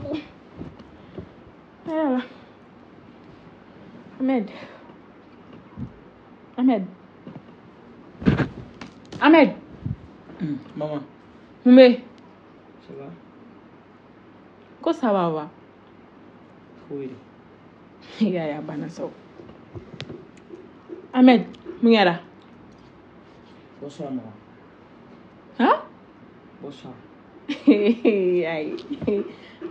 bon. Ahmed. Ahmed. Ahmed. Maman. Mais. Ça va? Ko ça va va? Oui. Ya ya bana so. Ahmed, mun yara? Bonsoir maman. Hein? Bonsoir. Ay.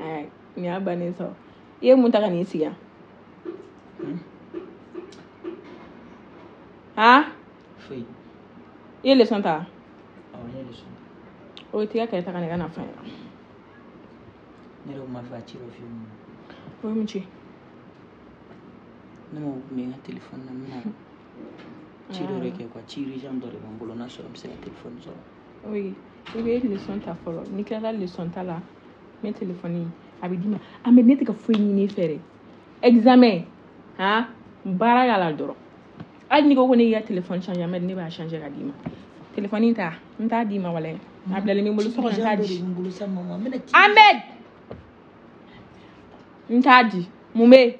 Ay, ni abane so. Ye mun ta ka ni siga? Ha? Oui. Ye leçon ta? Ah, ye leçon. O ti ka ta ka ni kana fa. Ne yɛrɛ ma fɛ a ci dɔ f'i ye. O ye mun ci? Ne mako tun bɛ n ka telefɔni na, n bɛna ci dɔ de kɛ quoi, ci urgent dɔ de bɛ n bolo, n'a sɔrɔ n bɛ se ka telefɔni sɔrɔ. Oui, i bɛ leçon ta fɔlɔ. N'i tilala leçon ta la, n bɛ telefɔni a bɛ d'i ma. Ahmed, ne tɛ ka foyi ɲini e fɛ dɛ. Examen, han, baara k'a la dɔrɔn. Hali n'i ko ko ne y'i ka telefɔni changer, Ahmed, ne b'a changer ka d'i ma. Telefɔni ta, n t'a d'i ma walayi. A bilalen bɛ n bolo so kɔnɔ, n t'a di. Ahmed! N t'a di. Mun bɛ yen?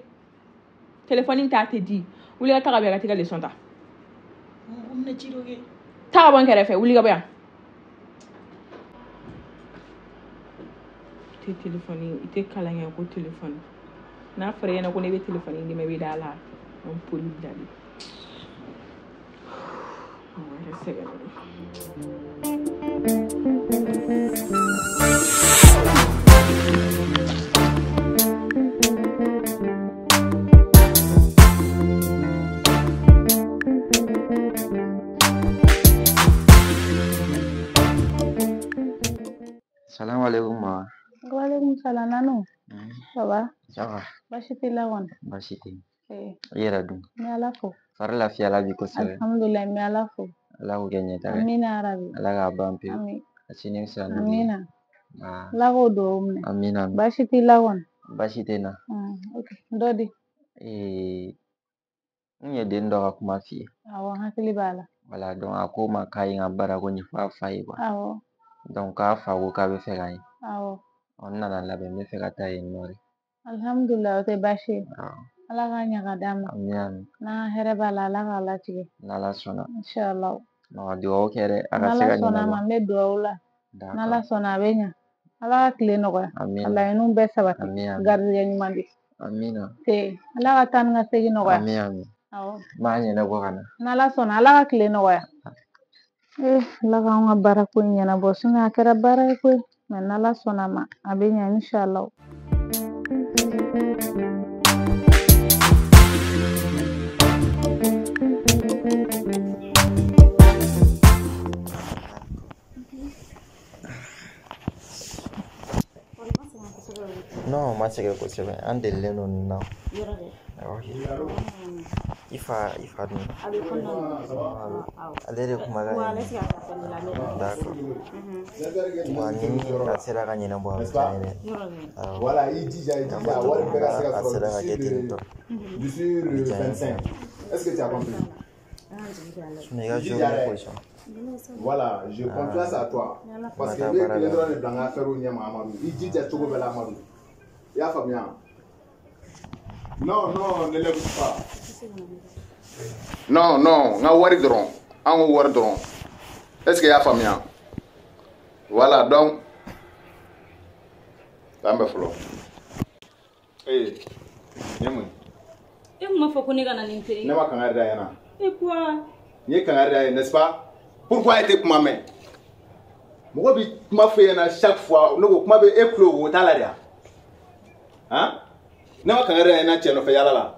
Telefɔni ta tɛ di. Wuli ka taga bɔ yan ka t'i ka leçon ta. Taa ka bɔ n kɛrɛfɛ, wuli ka bɔ yan. I tɛ telefɔni, i tɛ kalan kɛ ko telefɔni. N'a fɔra e ɲɛna ko ne bɛ telefɔni d'i ma, i bɛ da la. An poli bilali. Mɔgɔ yɛrɛ sɛgɛnnen don. Salam alaikum ma. Wa alaikum salam Nanu. Ça va? Ça va. Baasi t'i la kɔni? Baasi tɛ yen. I yɛrɛ dun? N bɛ Ala fo. Fari lafiyala bi kosɛbɛ. Alhamdulilayi, n bɛ Ala fo. Ala k'o kɛ ɲɛtaga ye. Amina yarabi. Ala k'a ban pewu. Ami. A sini fisaya ni bi ye. Amina. Ala k'o dugawu minɛ. Amina. Baasi t'i la kɔni? Baasi tɛ n na. Ok, dɔ di. N ye den dɔ ka kuma f'i ye. Awɔ, n hakili b'a la. Voilà, donc a ko ma k'a ye n ka baarako ɲɛfɔ a fa ye quoi. Awɔ. Donc k'a fa ko k'a bɛ fɛ ka n ye. Awɔ. N nana labɛn, n bɛ fɛ ka taa yen nɔ de. Alhamdulilayi, o tɛ baasi ye. Ala k'a ɲɛ ka d'a ma. Amina. N'an hɛrɛ b'a la, Ala k'a latigɛ. N'Ala sɔnna. Inshallah. Dugawu kɛ dɛ, a ka se N'Ala ka sɔnna a ɲɛnabɔ. ma, n bɛ dugawu la. N'Ala sɔnna a bɛ ɲa. Ala ka tile nɔgɔya. Ka Amina. laɲiniw bɛɛ sabati. Amina. Garizigɛ ɲuman di. Amina. Ala ka taa ni ka segin nɔgɔya. Amina. Amina. Awɔ. N b'a ɲɛnabɔ ka na. N'Ala sɔnna, Ala ka tile nɔgɔya. Ala k'anw ka baara ko in ɲɛnabɔ, sinon a kɛra baara ye koyi. Mais n'Ala sɔnna a ma, a bɛ ɲa inshallah. Non, ma sɛgɛn kosɛbɛ, an delilen don nin na. I fa dun? Ale de kuma ka ɲi. D'accord. Wa ni a sera ka ɲɛnabɔ a bɛ diya n ye dɛ. Voilà, i jija, i jija, wari bɛɛ ka se ka A sera ka kɛ sɔrɔ ten tɔ. d'ici le 25. Est-ce que tu as compris? Sinon i ka journée position. Voilà, je confiance à toi. Parce que i bɛ kelen dɔrɔn de bila n ka affaire ɲɛma Amadu. I jija cogo bɛɛ la Amadu. I y'a faamuya? Non, non, ne l'écoute pas. Non, non, n ka wari dɔrɔn. An ko wari dɔrɔn. Est-ce que i y'a faamuya? Voilà, donc. An bɛ fɔlɔ. Ee, nin ye mun ye? E kun b'a fɔ ko ne ka na nin teri. Ne ma kangari da ɲɛna. E quoi? N ye kangari da ye, n'est-ce pas? Pourquoi e tɛ kuma mɛn? Mɔgɔ bɛ kuma f'e ɲɛna chaque fois, ne ko kuma bɛ e tulo wo t'a la de wa? Hein? Ne ma kangari da ɲɛna cɛ nɔfɛ yala la.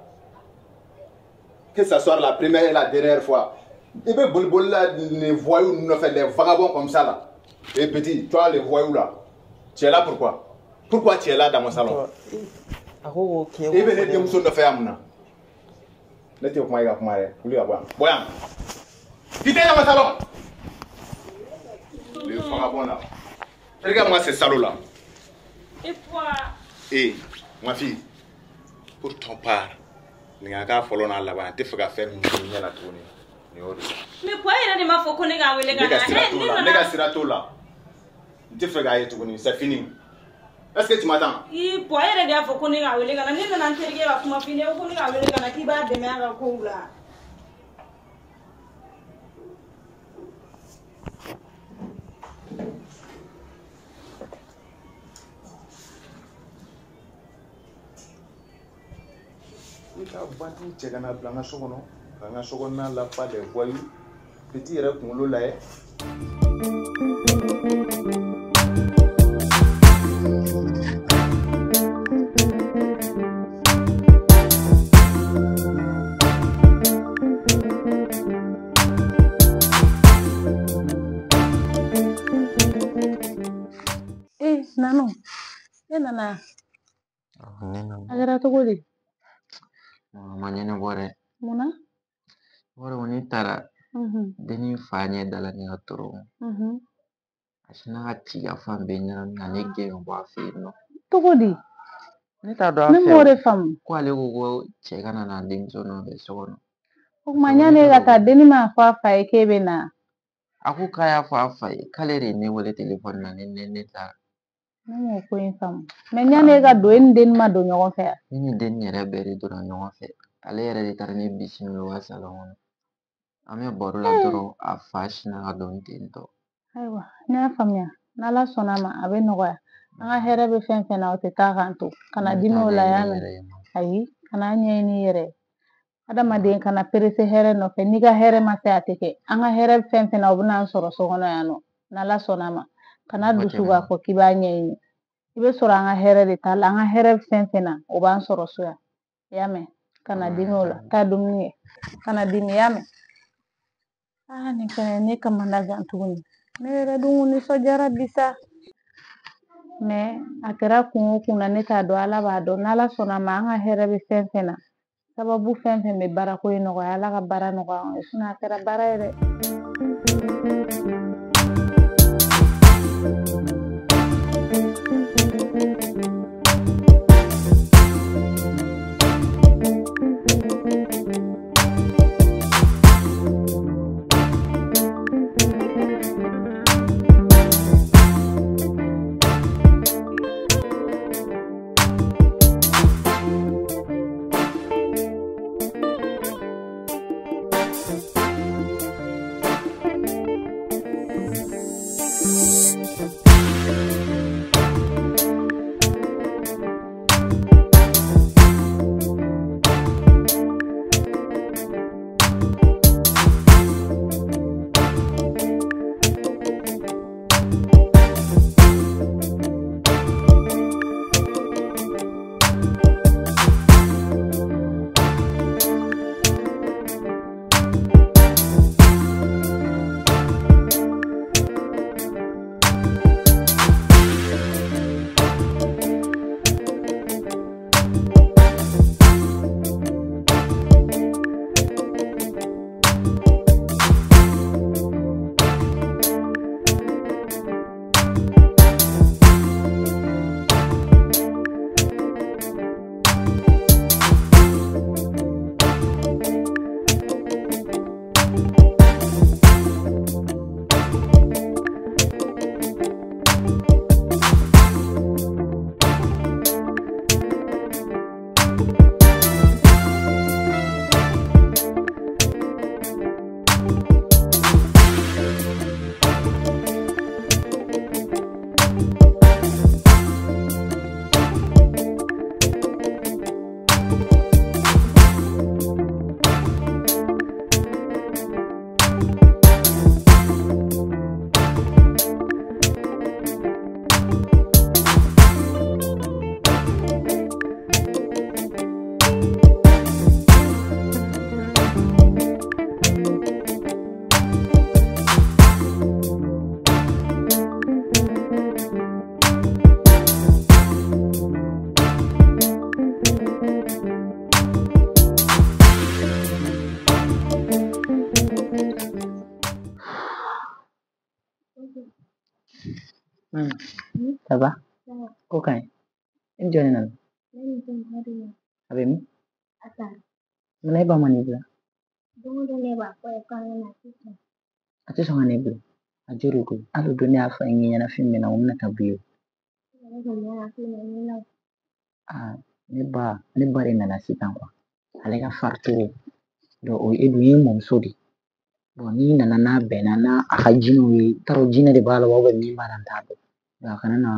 Que ça soit la première et la dernière fois. I bɛ boli boli la les voyous nɔfɛ, les vagabonds comme ça là. Et petit, toi les voyous là, tu es là pourquoi? Pourquoi tu es là dans mon salon? A ko k'e I bɛ ne denmuso nɔfɛ yan mun na? Ne tɛ kuma i ka kuma dɛ. Wuli ka bɔ yan. Bɔ yan. Quittez dans mon salon. Le vagabond là. Regarde-moi ces salauds là. Et toi? Eh, ma fille, pour ton part, nin ka k'a fɔlɔ n'a laban, n tɛ fɛ ka fɛn min ye ɲɛ la tuguni. Nin y'o de ye. Mais quoi yɛrɛ de m'a fɔ ko ne k'a wele ka Ne ka na? sira t'o la. Ne ka sira t'o la. N tɛ fɛ k'a ye tuguni. C'est fini. Est-ce que tu m'attends? I pɔ, e yɛrɛ de y'a fɔ ko ne k'a wele ka na. Ne nana n terikɛ ka kuma f'i ɲɛna ko ne k'a wele ka na k'i b'a dɛmɛ a ka kow la. I ka bandi cɛ ka na bila n ka so kɔnɔ ka n ka so kɔnɔna lafa les voyous petit yɛrɛ kunkolo lajɛ. Eh, Nanu, e nana. Ne nana. A kɛra cogo di? A ma ɲɛnabɔ dɛ. Mun na? O de ne taara dennin fa ɲɛ dala ne ka dɔrɔn. A sinna ka ci ka fan bɛɛ ɲagami ka ne gɛn ka bɔ a fɛ yen nɔ. Cogo di? Ne t'a dɔn a Ne fɛ m'o de faamu. Ko ale ko ko cɛ ka na n'a denmuso nɔfɛ so kɔnɔ. O tuma yanni e ka taa, denni m'a fɔ a fa ye k'e bɛ na? A ko k'a y'a fɔ a fa ye k'ale de ye ne wele telefɔni na ne taara. Ne m'o ko in faamu. Mɛ yanni e ka don, e ni denni ma don ɲɔgɔn fɛ yan? Ne ni denni yɛrɛ bɛɛ de donna ɲɔgɔn fɛ. Ale yɛrɛ de taara ne bisimila u ka salɔn kɔnɔ. An bɛ baro la dɔrɔn a fa sinna ka don ten tɔ. Ayiwa, ne y'a faamuya. N'Ala sɔnna a ma, a bɛ nɔgɔya. An ka hɛrɛ bɛ fɛn fɛn na, o tɛ taa k'an to. Kana dimi o la, y'a mɛn? Ayi, kana ɲɛɲini i yɛrɛ ye. Adamaden kana perese hɛrɛ nɔfɛ. N'i ka hɛrɛ ma se, a tɛ kɛ. An ka hɛrɛ bɛ fɛn fɛn na, o bɛ n'an sɔrɔ so kɔnɔ yan nɔ. N'Ala sɔnna a ma. Kana dusu k'a fɔ k'i b'a ɲɛɲini. I bɛ sɔrɔ an ka hɛrɛ de t'a la. An ka hɛrɛ bɛ fɛn fɛn na, o b'an sɔrɔ so yan. I y'a mɛn? Kana dimi o la. Taa dumuni kɛ. Kana dimi, i y'a mɛn? Aa, nin fɛnɛ ne kamana gan tuguni. Ne yɛrɛ dun nisɔndiyara bi sa. Mɛ a kɛra kun o kun na, ne t'a dɔn, Ala b'a dɔn. N'Ala sɔnna a ma, an ka hɛrɛ bɛ fɛn fɛn na. Sababu fɛn fɛn bɛ baarako in nɔgɔya, Ala ka baara nɔgɔya anw ye. Sinɔn a kɛra baara ye dɛ. Ça va? Ko ka ɲi. E ni jɔn de nana? A bɛ min? Munna e ba ma n'i bila? A tɛ sɔn ka ne bila. A jo de koyi. Hali o don ne y'a fɔ a ye n k'i ɲɛnafin bɛ n na, n ko n bɛna taa b'i ye. Ah, ne ba de nana sisan quoi. Ale ka farituru. Donc o e dun ye mɔmuso de ye. Bon n'i nana n'a bɛnna n'a a ka jinɛw ye, i t'a dɔn jinɛ de b'a la wa min b'a la n t'a dɔn. Donc a kana na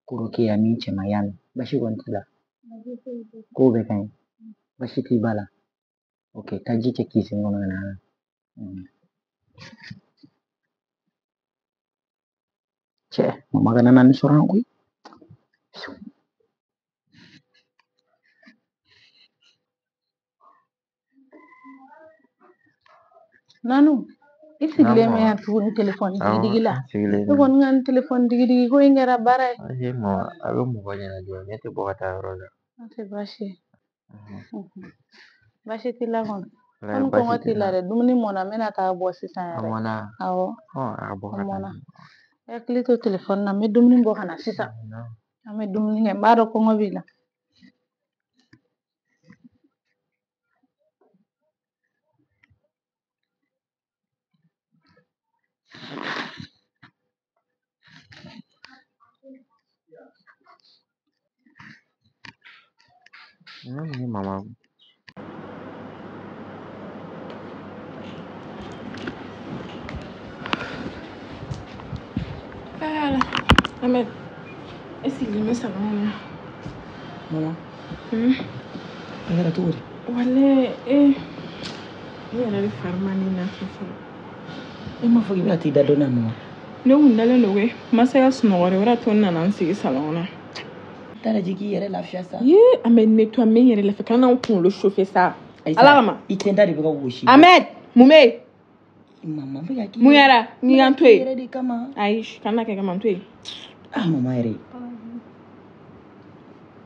ko dɔ k'e la min cɛ man ɲi mɛn. Basi kɔni t'i la. Kow bɛɛ ka ɲi. Basi t'i ba la. Ok, taa ji cɛ k'i sen kɔnɔ ka na. Cɛ, mama kana na nin sɔrɔ yan koyi. Nanu, i sigilen bɛ yan tuguni telefɔni digidigi la. Ne kɔni ka nin telefɔni digidigi ko in kɛra baara ye. Ayi mama, a bɛ mɔgɔ ɲɛnajɛ, ne tɛ bɔ ka taa yɔrɔ la. N'o tɛ baasi ye. Baasi t'i la kɔni. Kɔni kɔngɔ t'i la dɛ, dumuni mɔna, n bɛna taa bɔ sisan yɛrɛ. A mɔna? Awɔ. A bɔ A ka mɔna. taa. I hakili to telefɔni na, n bɛ dumuni bɔ ka na sisan. An bɛ dumuni kɛ, n b'a dɔn kɔngɔ b'i la. Ninnu ye mama. Voilà. Ahmed, e sigilen bɛ salon kɔnɔ. Mama. A kɛra cogo di? Walayi e ne yɛrɛ de fari ma ne lafiya fɔlɔ. E m'a fɔ k'i bɛna t'i da dɔɔnin na mama. Ne kun dalen don koyi, n ma se ka sunɔgɔ de, o de y'a to n nana n sigi salon kɔnɔ. Taa lajɛ k'i yɛrɛ lafiya sa. Ye Ahmed, ne to an bɛ n yɛrɛ lafiya, kana n kunkolo chauffer sa. Ala kama. I tɛnta de bɛ ka gosi. Ahmed, mun bɛ yen? Mama, n bɛ ka k'i. Mun kɛra? N k'i ka n to yen. Yɛrɛ de kama. Ayi, kana kɛ kama, n to yen. Ah, mama yɛrɛ.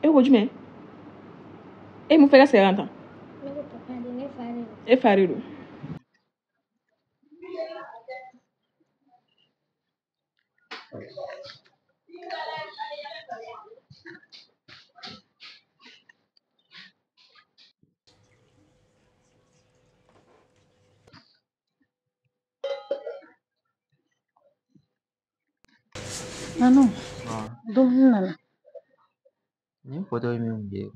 E ko jumɛn? E mun fɛ ka segin ka tan? Ne ko papa de, ne fa de don. E fa de don. Nanu, dumuni nana. Nin photo ye min ye.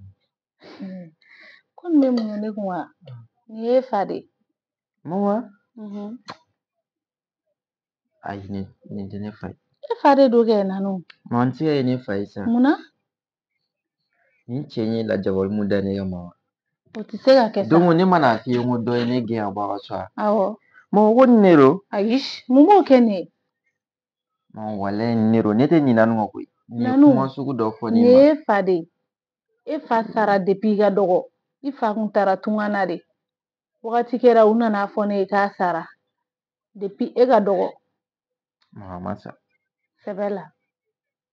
Ko nin bɛ mun ye ne kun wa? Nin ye e fa de ye. Mama? Ayi, nin tɛ ne fa ye. E fa de don kɛ Nanu. Mama, n tɛ se ka kɛ ne fa ye sa. Munna? Nin cɛ in ye lajabali mun da ne kan mama. O tɛ se ka kɛ sa. Donc ne mana f'i ye ko dɔ ye ne gɛn ka bɔ a ka so wa? Awɔ. Mama, ko nin ne don. Ayi, mun b'o kɛ nin ye? Mama, walayi nin ne don, ne tɛ ɲinɛ nin kɔ koyi. Nin ye Nanu, kuma sugu dɔ fɔ ne nin ma. ye e fa de ye. E fa sara depuis i ka dɔgɔ. I fa kun taara tunga na de. Wagati kɛra u nana fɔ ne ye k'a sara. Depuis e ka dɔgɔ. Mama, a ma sa. Sɛbɛ la.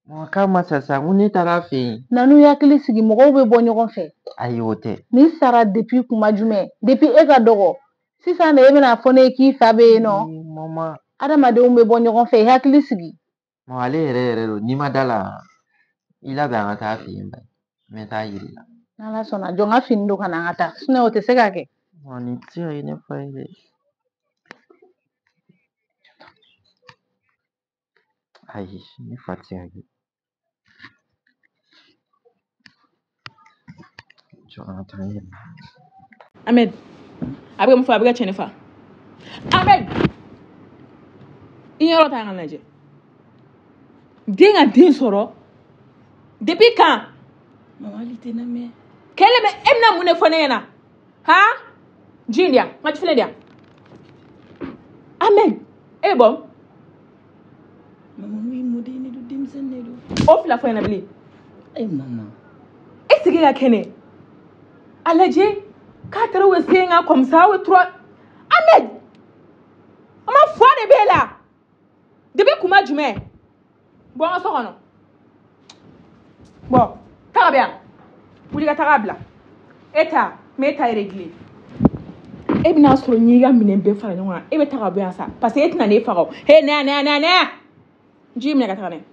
Mama, k'a ma sa sa, n ko ne taara a fɛ yen. Nanu, i hakili sigi, mɔgɔw bɛ bɔ ɲɔgɔn fɛ. Ayi, o tɛ. Nin sara depuis kuma jumɛn? Depuis e ka dɔgɔ. Sisan de e bɛna fɔ ne ye k'i fa bɛ yen nɔ. Mama. Adamadenw bɛ bɔ ɲɔgɔn fɛ, i hakili sigi. Mama, ale yɛrɛ yɛrɛ don, n'i ma da la, i labɛn an ka taa a fɛ yen ba. N bɛ taa yir'i la. N'Ala sɔnna, jɔ n ka fini don ka na an ka taa. Sinon o tɛ se ka kɛ. Mama, nin tɛ se ka kɛ ne fa ye dɛ. Ayi, ne fa tɛ se ka kɛ. Jɔ an ka taa n yɛrɛ. Ahmed, a bɛ ka mun fɔ? A bɛ ka cɛ ne fa. Ahmed, i ɲɛyɔrɔ ta k'a lajɛ. Den ka den sɔrɔ depuis quand? Mama, hali tɛ na mɛn. Kɛlɛ bɛ e bɛna mun de fɔ ne ɲɛna? Han? Ji in di yan, n ka jifilen di yan. Ahmed, e bɛ bɔ. Mama, n ko i mɔden de don, denmisɛnnin de don. O fila fɔ ɲɛna bilen. Ayi mama. E sigi ka kɛnɛ. A lajɛ k'a taara o sen kan comme ça, o trois. Ahmed, an ma fa de b'e la. Depuis kuma jumɛn? Bɔ n ka so kɔnɔ. Bɔ, taga bɛ yan. Wuli ka taga bila. E ta, n b'e ta réglé. E bɛna sɔrɔ n y'i ka minɛn bɛɛ fara ɲɔgɔn kan. E bɛ taga bɔ yan sa. Parce que e tɛna ne faga o. He, ne yan, ne yan, ne yan, ne yan. Ji minɛ ka taga n'a ye.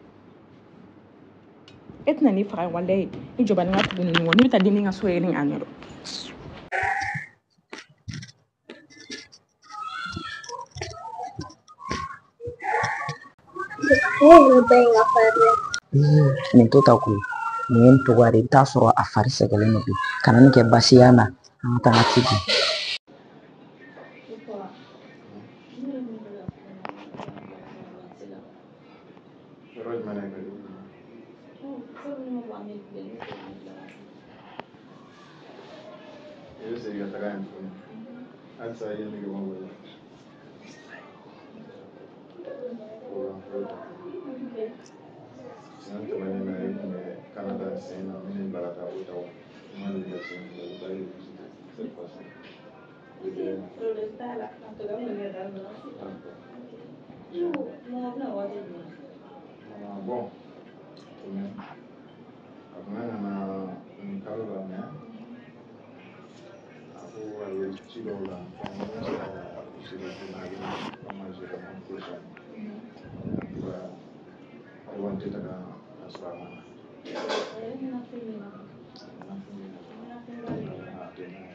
E tɛna ne faga walayi. I jɔ bani n ka tugu ninnu kɔ. Ne bɛ taa dennin ka so yɛrɛ k'a ɲɛdɔn. Ne yɛrɛ ba in ka farin dɛ. Nin to ta koyi. Nin ye nin cogoya de ye. I bɛ taa sɔrɔ a fari sɛgɛnnen don bi. Kana nin kɛ baasi y'a ma. An ka taa n ka ci di. Yɔrɔ jumɛn na i ka di? I bɛ segin ka taga yen tuguni. Halisa i ye nege bɔ n la. Siɲɛ tɛmɛnen na i tun bɛ Canada sen na min bila ka taa Ottawa. I ma deli ka sen fila i b'a ye cette fois-ci. Bon, a kun kan ka na nin kalo la mais a ko a bɛ ci dɔw la donc n bɛ se ka gérer joona a bɛ na an ma gérer mois prochain. En tout cas, ne kɔni tɛ taga ka sɔrɔ a ma na. A tɛ mɛn.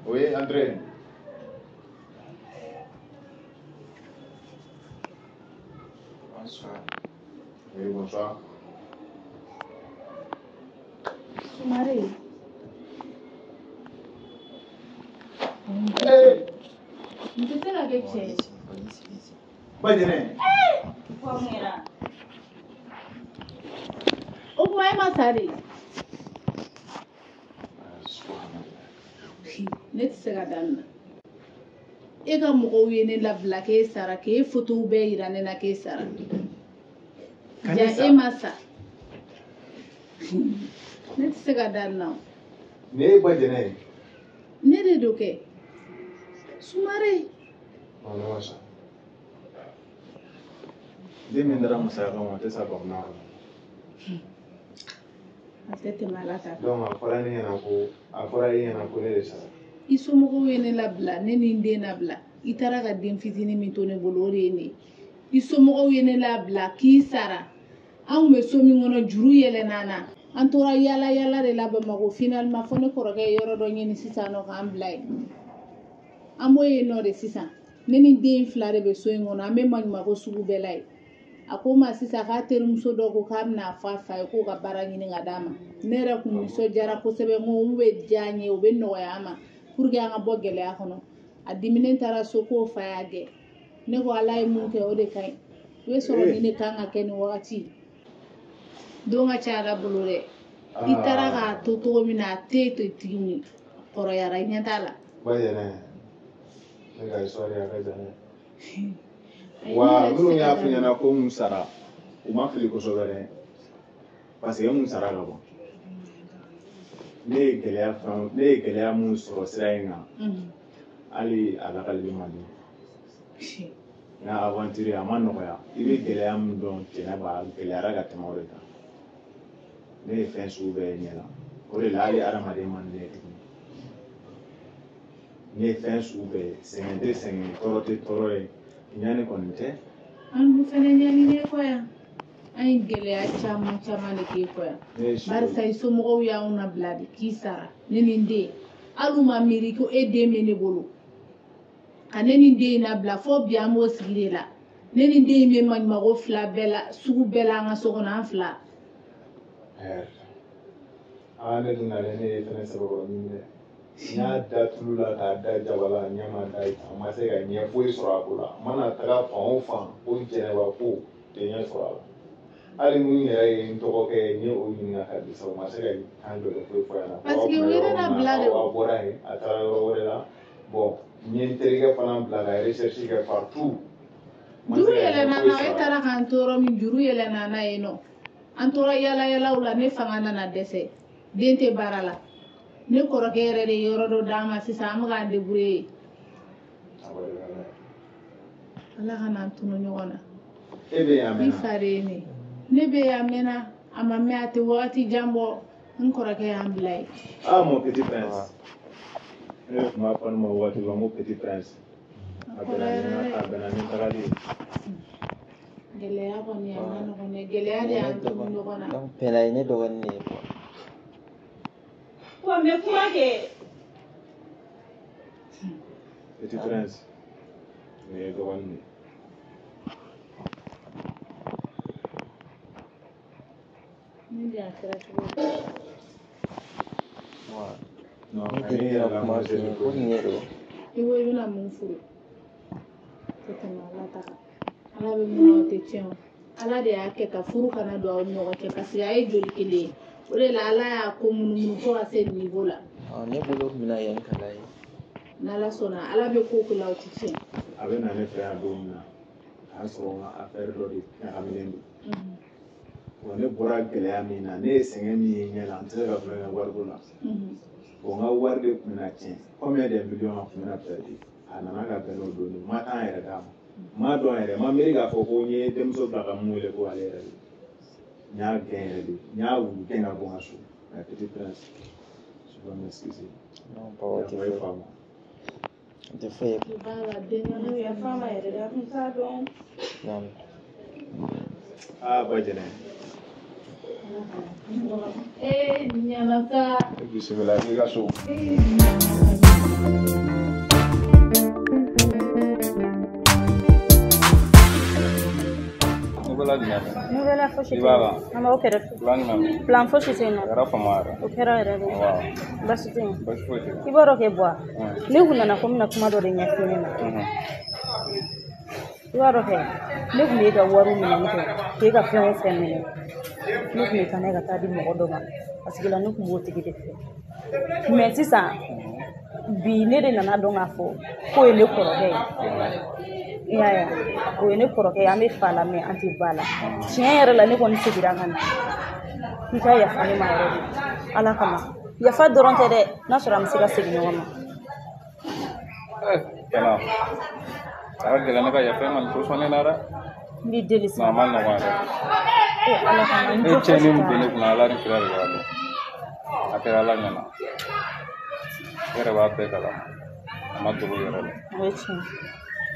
Oui, entrez. Bonsoir. Oui, bonsoir. Sumare. Hey! N tɛ se ka kɛ cɛ ye. Bajɛnɛ. O tuma e ma sa de. Ne tɛ se ka da nin na. E ka mɔgɔw ye ne labila k'e sara, k'e fotow bɛɛ yira ne na k'e sara. Ja e ma sa. Ne tɛ se ka da nin na. Nin ye Bajɛnɛ ye. Ne de don kɛ. Sumare. Non, ne ma sa. Den min dara masaya kama, a tɛ sa bamunan kɔnɔ. A tɛ tɛmɛ Ala ta kan. Donc a fɔra ne ɲɛna ko a fɔra e ɲɛna ko ne de sara. I somɔgɔw ye ne labila, ne ni n den labila. I taara ka den fitinin min to ne bolo, o de ye ne ye. I somɔgɔw ye ne labila k'i sara. An kun bɛ so min kɔnɔ, juru yɛlɛnna an na. An tora yaala yaala de la Bamakɔ. Finalement fo ne kɔrɔkɛ ye yɔrɔ dɔ ɲini sisan nɔ k'an bila yen. An b'o yen nɔ de sisan. Ne ni den fila de bɛ so in kɔnɔ. An bɛ maɲumanko sugu bɛɛ la yen. A ko n ma sisan k'a terimuso dɔ ko k'a bɛna fɔ a fa ye k'o ka baara ɲini ka d'a ma. Ne yɛrɛ kun nisɔndiyara kosɛbɛ, n ko n bɛ diya n ye, o bɛ nɔgɔya an ma pour que an ka bɔ gɛlɛya kɔnɔ. A diminen taara so k'o fa y'a gɛn. Ne ko Ala ye mun kɛ o de ka ɲi. I bɛ sɔrɔ nin de kan ka kɛ nin wagati. Don ka ca Ala bolo dɛ. I taara k'a to cogo min na, a tɛ yen tuguni. Kɔrɔyara, i ɲɛ t'a la. Bajɛnɛ, ne ka histoire a ka jan dɛ. Wa minnu y'a f'i ɲɛna ko n sara, u ma fili kosɛbɛ dɛ. Parce que n sara ka ban. Ne ye gɛlɛya fɛn, ne ye gɛlɛya mun sɔrɔ sira in kan, hali a lakalili man di. N ka aventure a ma nɔgɔya. I bɛ gɛlɛya min dɔn, Jɛnɛba, a gɛlɛyara ka tɛmɛ o de kan. Ne ye fɛn sugu bɛɛ ye ɲɛ la. O de la hali hadamaden man di ne ye tuguni. Ne ye fɛn sugu bɛɛ ye. Sɛgɛn tɛ sɛgɛn, tɔɔrɔ tɛ tɔɔrɔ ye. Ɲani kɔni tɛ. An dun fɛnɛ ɲaninen kɔ yan. An ye gɛlɛya caman caman de k'e kɔ yan. Barisa i somɔgɔw y'anw nabila de k'i sara. Ne ni n den. Hali u ma miiri ko e den bɛ ne bolo. Ka ne ni n den in nabila fo bi an b'o sigi de la. Ne ni n den in bɛ maɲumanko fila bɛɛ la, sugu bɛɛ la an ka so kɔnɔ, an fila. Aa, ne dun nalen ne ye fɛnɛ sɛbɛkɔrɔ ɲini dɛ. N y'a da tulu la k'a da jaba la, ɲɛ ma da, a ma se ka ɲɛ foyi sɔrɔ a ko la. N mana taga fan o fan ko Jɛnɛba ko tɛ ɲɛ sɔrɔ a la. Hali mun yɛrɛ ye n tɔgɔkɛ ye, n ye o ɲininka ka dɛsɛ, o ma se ka kan jɔlen foyi fɔ a ɲɛna. Parce que u ye ne labila de. A bɔra yen, a taara yɔrɔ wɛrɛ la. Bon, n ye n terikɛ fana bila ka recherche kɛ partout. Juru yɛlɛnna na, e taara k'an to yɔrɔ min, juru yɛlɛnna na yen nɔ. An tora yaala yaalaw la, ne fanga nana dɛsɛ. Den tɛ baara la. Ne kɔrɔkɛ yɛrɛ de ye yɔrɔ dɔ d'an ma sisan, an bɛ k'an débrouiller. Ala ka n'an tunu ɲɔgɔn na. E bɛ yan a mɛnna. I fa de ye ne ye. Ne bɛ yan a mɛnna, a ma mɛn, a tɛ wagati jan bɔ. N kɔrɔkɛ y'an bila yen. Ah, mon petit prince. Ne tun b'a fɔ ne ma waati dɔ n ko petit prince. A bɛnna ni tagali ye. Gɛlɛya kɔni a ma nɔgɔn dɛ, gɛlɛya de y'an tunu ɲɔgɔn na. Donc Pɛnda ye ne dɔgɔnin de ye quoi. Wa n bɛ kuma kɛ. Petit Prince, nin ye dɔgɔnin de ye. Ne de y'a kɛra cogo di? Wa Non, ne ale delila yɛrɛ ka la kuma f'i manger ye ko nin de don. I ko i bɛna mun furu? Tɛ tɛmɛ Ala ta kan. Ala bɛ mun na o tɛ tiɲɛ o. Ala de y'a kɛ ka furu kana don aw ni ɲɔgɔn cɛ parce que a ye joli kelen ye. O de la Ala y'a ko munumunu fo ka se nin niveau la. Ne bolo tun bɛna kɛ n kala ye. N'Ala sɔnna Ala bɛ ko ko la o tɛ tiɲɛ. A bɛ na ne fɛ yan don min na, a y'a sɔrɔ n ka affaire dɔ de ɲagaminen don. Wa ne bɔra gɛlɛya min na, ne ye sɛgɛn min ye ɲɛ la, n tɛ se ka tulonkɛ wariko la. Bon, n ka wari de tun bɛna tiɲɛ. Combien de millions tun bɛna perdu? A nana ka bɛn n'o don ye. N ma taa n yɛrɛ d'a ma. N m'a dɔn yɛrɛ, n ma miiri k'a fɔ ko n ye denmuso bila ka mun wele ko ale yɛrɛ de. N y'a gɛn yɛrɛ de. N y'a wulu gɛn ka bɔ n ka so. Mais Petit Prince, je vais m'excuser. Non, papa, o tɛ Yafa i foyi ye. fa ma. O tɛ foyi ye. I b'a la den Ne yafa ma yɛrɛ de, a tun t'a dɔn. Naamu. Ah, ba Jɛnɛ. Ee ɲana sa. E bisimila i ka so. Nouvelle jumɛn bɛ? Nouvelle fosi I tɛ b'a yen. la? An b'aw kɛrɛfɛ. Plan jumɛn bɛ yen? Plan fosi tɛ yen nɔ. A kɛra fama yɛrɛ. O kɛra yɛrɛ de. Wa Baasi tɛ yen. baasi foyi tɛ yen. I b'a dɔn kɛ Buwa, ne kun nana ko n bɛna kuma dɔ de ɲɛf'i ɲɛna. I b'a dɔn kɛ ne kun b'e ka wariw minɛ ne fɛ k'e ka fɛn o fɛn minɛ. Ne kun bɛ taa n'a ye ka taa di mɔgɔ dɔ ma parce que la ne kun b'o tigi de fɛ. Mais sisan bi ne de nana dɔn k'a fɔ k'o ye ne kɔrɔkɛ ye. I y'a ye wa? O ye ne kɔrɔkɛ ye, an bɛ fa la mais an tɛ ba la. Tiɲɛ yɛrɛ la ne kɔni seginna ka na. I ka yafa ne ma yɛrɛ de. Ala kama. Yafa dɔrɔn tɛ dɛ, n'a sɔrɔ an bɛ se ka segin ɲɔgɔn ma. Kana. A ka gɛlɛn ne ka yafa e ma nin position in na dɛ. N b'i deli Non, a sa. ma nɔgɔn yɛrɛ. E Ala kama n E jo cɛnni fosi min t'a don la. ne kunna Ala ni kira de b'a dɔn. A kɛra Ala ɲɛna. I yɛrɛ b'a bɛɛ kalama. A ma dogo i yɛrɛ la. O ye tiɲɛ ye.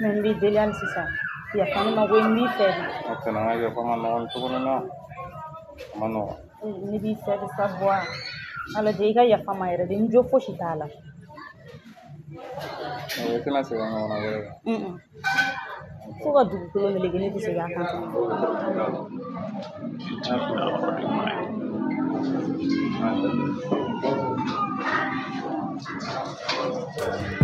Mais n b'i deli hali sisan. Yafa ne ma koyi n b'i fɛ de. N'o tɛ n ka yafa ma nɔgɔn nin cogo in na. A ma nɔgɔn. Ne b'i fɛ de sa Buwa. Ala de i ka yafa n ma yɛrɛ de n jo fosi t'a la. I tɛna segin a ɲɔgɔnna wɛrɛ kan. Un. Fo ka dugukolo meleke ne tɛ segin a kan tuguni. N y'a faamu.